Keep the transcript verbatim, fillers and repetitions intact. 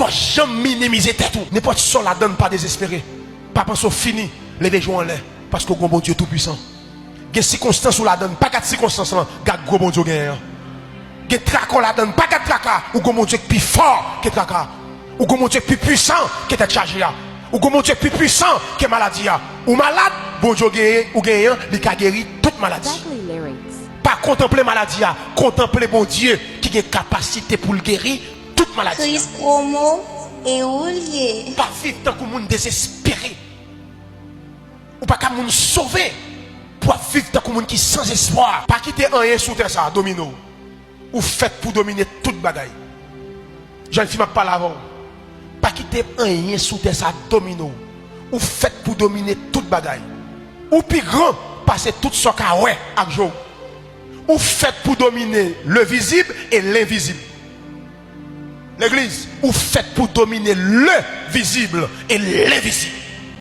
Pa janm minimize tèt ou. Nenpòt sa w ladann, pa dezespere. Pa panse w fini. Leve je w anlè, paske w gen yon Bondye toupwisan. Gen sikonstans ou ladann, pa gad sikonstans lan, gad gwo Bondye w genyen an. Gen traka w ladann, pa gad traka, ou gen yon Bondye k pi fò ke traka. Ou gen yon Bondye k pi pwisan ke tèt chaje a. Ou gen yon Bondye k pi pwisan ke maladi a. Ou malad, Bondye w genyen, ou genyen an, li ka geri tout maladi. Pa kontanple maladi a, kontanple Bondye ki gen kapasite pou l geri tout maladi a. Kris pwomo e ou l ye. Pa viv tankou moun dezespere. Ou pa ka moun sove pou ap viv tankou moun ki san espwa. Pa kite anyen sou tè sa a domine w. Ou fèt pou domine tout bagay. Jèn fi, m ap pale avè w. Pa kite anyen sou tè sa a domine w. Ou fèt pou domine tout bagay. Ou pi gran pase tout sa w ka wè ak je w. Ou fèt pou domine le vizib e lenvizib. Legliz, ou fèt pou domine le vizib e lenvizib.